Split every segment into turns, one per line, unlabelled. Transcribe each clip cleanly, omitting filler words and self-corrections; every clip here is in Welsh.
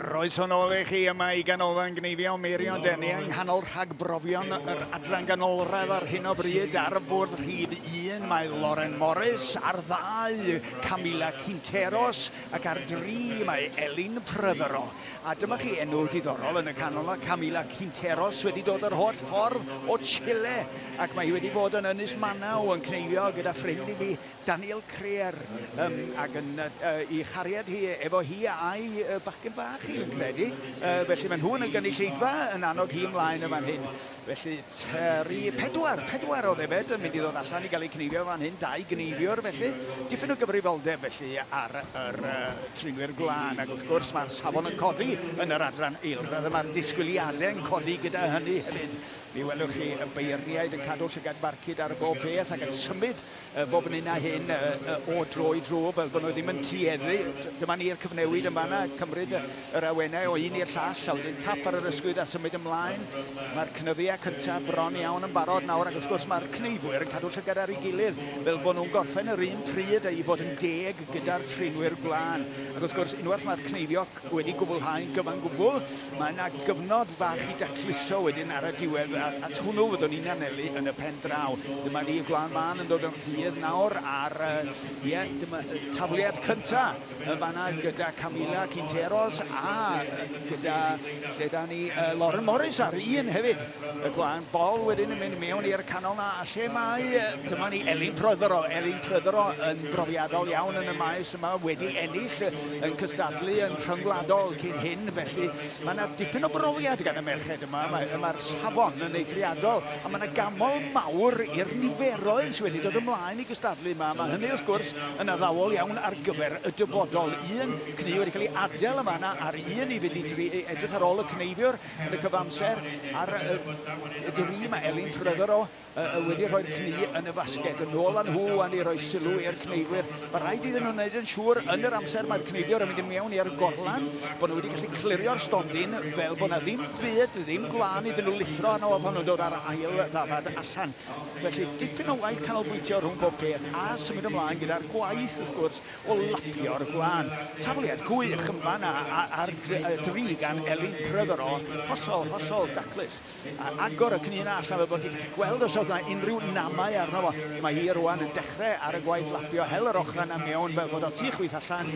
Croeso nôl i chi yma i Ganolfan Gneifio Meirion Denny yng nghanol rhagbrofion yr adran ganolradd ar hyn o bryd. Ar y bwrdd rhif 1 mae Lauren Morris, ar ddau Camila Quinteros ac ar dri mae Elin Prothero. A dyma chi enw diddorol yn y canol 'ma, Camila Quinteros wedi dod yr holl ffordd o Chile ac mae hi wedi bod yn Ynys Manaw yn cneifio gyda ffrind i mi Daniel Creer, yym, ac yn yy i chariad hi efo hi a'i yy bachgen bach hi, fi'n credu. Yy felly maen nhw yn y gynulleidfa yn annog hi ymlaen yn fan hyn. Felly tri, pedwar, pedwar o ddefed yn mynd i ddod allan i gael eu cneifio yn fan hyn, dau gneifiwr felly. Dipyn o gyfrifoldeb felly ar yr yy trinwyr gwlân, ac wrth gwrs mae'r safon yn codi yn yr adran eilradd a mae'r disgwyliadau yn codi gyda hynny hefyd. Mi welwch chi y beirniaid yn cadw llygad barcud ar bob peth ac yn symud bob yn hyn a hyn o dro i dro fel bod nhw ddim yn tueddu. Dyma ni'r cyfnewid yn fanna, cymryd yr awenau o un i'r llall, a wedyn tap ar yr ysgwydd a symud ymlaen. Mae'r cnyddiau cyntaf bron iawn yn barod nawr, ac wrth gwrs mae'r cneifwyr yn cadw llygad ar ei gilydd fel bod nhw'n gorffen yr un pryd a'u bod yn deg gyda'r trinwyr gwlân. Ac wrth gwrs, unwaith mae'r cneifio wedi gwblhau'n gyfan gwbl, mae yna gyfnod fach i dacluso wedyn ar y diwedd, a at hwnnw fyddwn ni'n anelu yn y pen draw. Dyma ni, y gwlân mân yn dod yn rhydd nawr ar, ie, dyma tafliad cynta yn fanna gyda Camila Quinteros a gyda, lle da ni, Lauren Morris ar un hefyd. Y gwlân bol wedyn yn mynd mewn i'r canol 'na, a lle mae, dyma ni, Elin Prothero, Elin Prothero yn brofiadol iawn yn y maes yma, wedi ennill yn cystadlu yn rhyngwladol cyn hyn, felly mae yna dipyn o brofiad gan y merched yma, mae'r mae safon yn eithriadol, a mae yna gamol mawr i'r niferoedd sydd wedi dod ymlaen i gystadlu yma. Mae hynny wrth gwrs yn addawol iawn ar gyfer y dyfodol. Un cnu wedi cael ei adael yma yna ar un i fynd i dri, edrych ar ôl y cneifiwr, Yn y cyfamser, ar y dri mae Elin Prothero wedi rhoi'r cnu yn y fasged. Yn ôl â nhw wan i roi sylw i'r cneifwyr. Mae rhaid iddyn nhw wneud yn siŵr yn yr amser mae'r cneifiwr yn mynd i mewn i'r gorlan bod nhw wedi gallu clirio'r stondin fel bod 'na ddim byd, ddim gwlân iddyn nhw lithro arno fo pan nhw'n dod â'r ail ddafad allan. Felly dipyn o waith canolbwyntio rhwng bob peth a symud ymlaen gyda'r gwaith wrth gwrs o lapio'r gwlân. Tafliad gwych yn fan'na ar dri gan Elin Prothero, hollol, hollol daclus. A agor y cnu 'na allan fel bod ti'n gallu gweld os oedd 'na unrhyw namau arno fo. Dyma hi rwan yn dechrau ar y gwaith lapio, hel yr ochrau 'na mewn fel bod o tu chwith allan,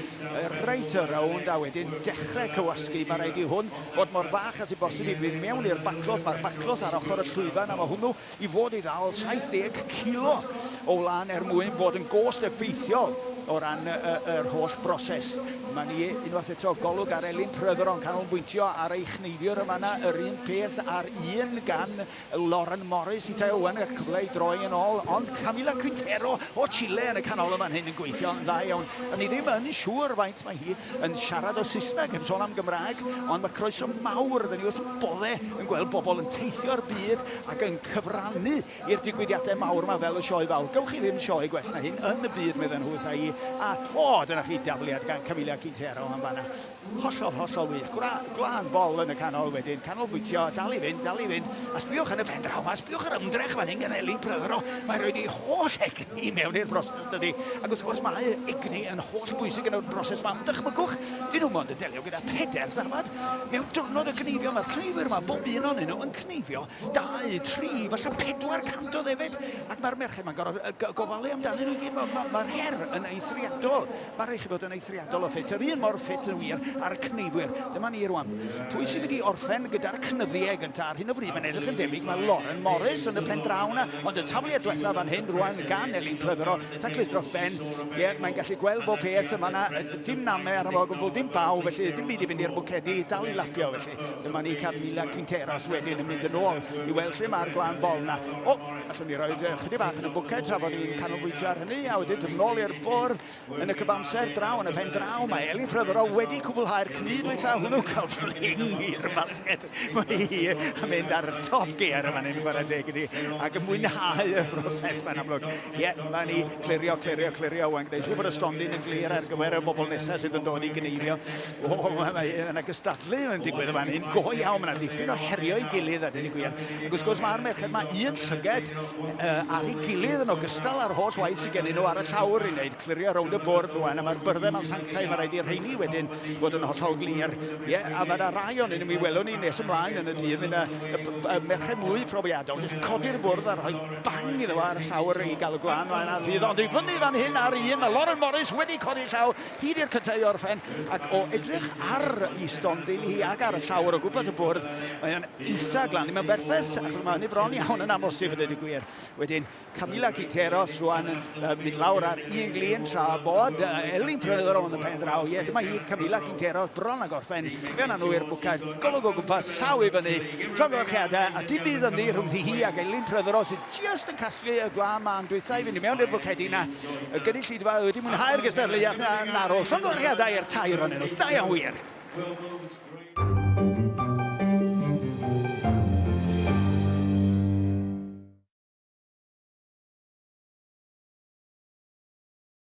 reit y rownd a wedyn dechrau cywasgu. Mae rhaid i hwn fod mor fach â sy'n bosib i fynd mewn i'r bacloth. Mae'r bacloth ar ochr y llwyfan a mae hwnnw i fod i ddal 70 kilo o wlân er mwyn bod yn gost effeithiol o ran yr holl broses. Mae ni unwaith eto golwg ar Elin Prothero yn canolbwyntio ar ei chneifiwr yn fanna, yr un peth ar un gan Lauren Morris, Itai Owen y cyfle i droi yn ôl, ond Camila Quintero o Chile yn y canol yn fan hyn yn gweithio'n dda iawn. A ni ddim yn siŵr faint mae hi yn siarad o Saesneg, heb sôn am Gymraeg, ond mae croeso mawr, ydyn ni wrth bodde yn gweld bobl yn teithio'r byd ac yn cyfrannu i'r digwyddiadau mawr yma fel y Sioe Fawr. Gewch chi ddim sioe gwell na hyn yn y byd, medden nhw wrtha i. A, o, dyna chi dafliad gan Camila Quintero yn fanna. Hollol, hollol wych. Gwra, gwlân bol yn y canol wedyn, canolbwyntio, dal i fynd, dal i fynd. A sbïwch yn y pen draw, a sbïwch yr ymdrech fan hyn gan Elin Prothero. Mae'n rhoi ei holl egni i mewn i'r broses, dydy. Ac wrth gwrs mae egni yn holl bwysig yn y broses yma. Dychmygwch, dyn nhw mond yn delio gyda peder ddafad mewn diwrnod o gneifio. Mae'r cneifwyr yma, bob un ohonyn nhw, yn cneifio 2, 3, falle 400 o ddefed, ac mae'r merched ma'n gorfod gofalu amdanyn nhw i gyd. Mae'r ma, ma her yn eithriadol. Mae rhaid chi fod yn eithriadol o ffit, yr un mor ffit yn wir ar y cneifwyr. Dyma ni rwan. Pwy sy'n mynd i orffen gyda'r cnyddiau gyntaf? Ar hyn o bryd mae'n edrych yn debyg mae Lauren Morris yn y pen draw yna, ond y tafliad diwethaf fan hyn rwan gan Elin Prothero, taclus dros ben. Ie, yeah, mae'n gallu gweld bob peth yma yna, dim namau arno fo, gwbl, dim baw, felly dim byd i fynd i'r bwcedi, dal i lapio felly. Dyma ni Camila Quinteros wedyn yn mynd yn ôl i weld lle mae'r glan bol na. O, allwn ni roi chydig bach yn y bwced tra bod ni'n canolbwyntio ar hynny, a wedyn dod nôl i'r bwrdd yn y cyfamser draw yn y pen draw. Mae Elin Prothero wedi cwblhau'r cnu dwytha hwnnw cael fling i'r basged. Mae hi yn mynd ar top gear yma ni'n chwarae teg iddi ac yn mwynhau y broses mae'n amlwg. Ie, yeah, mae ni clirio, clirio, clirio wan. Gwneud siŵr bod y stondin yn glir ar gyfer y bobl nesaf sydd yn dod i gneifio. O, mae yna gystadlu yn digwydd yn fan hyn, go iawn, mae yna dipyn o herio i gilydd a dweud y gwir. Ac wrth gwrs mae'r merched mae un llyged ar ei gilydd yn ogystal â'r holl waith sydd gennyn nhw ar y llawr i wneud clirio. clirio rownd y bwrdd rwan, a mae'r byrddau ma'n sanctaidd, mae rhaid i'r rheini wedyn fod yn hollol glir. Ie, yeah, a mae yna rai o'n nhw, mi welwn ni nes ymlaen yn y dydd, fydd yna y, y merched mwy profiadol, jyst codi'r bwrdd a rhoi bang iddo fo ar y llawr i gael y gwlân mlaen a rhydd. Ond i fyny fan hyn ar un, mae Lauren Morris wedi codi llaw hyd i'r cyntaf i orffen, ac o edrych ar ei stondin hi ac ar y llawr o gwmpas y bwrdd, mae o'n eitha glan, ddim yn berffaith, achos mae hynny bron iawn yn amhosib yn dweud y gwir. Wedyn, Camila Quinteros rwan yn mynd lawr ar un glin tra bod Elin Prothero yn y pen draw. Ie, dyma hi, Camila Quinteros, bron a gorffen. Fe yna nhw i'r bwcad, golwg o gwmpas, llaw i fyny, llongyfarchiadau, a dim byd ynddi rhwngddi hi ac Elin Prothero sydd jyst yn casglu y gwlân mân dwytha i fynd i mewn i'r bwcedi yna. Y gynulleidfa wedi mwynhau'r gystadleuaeth 'na yn arw. Llongyfarchiadau i'r tair ohonyn nhw. Da iawn wir.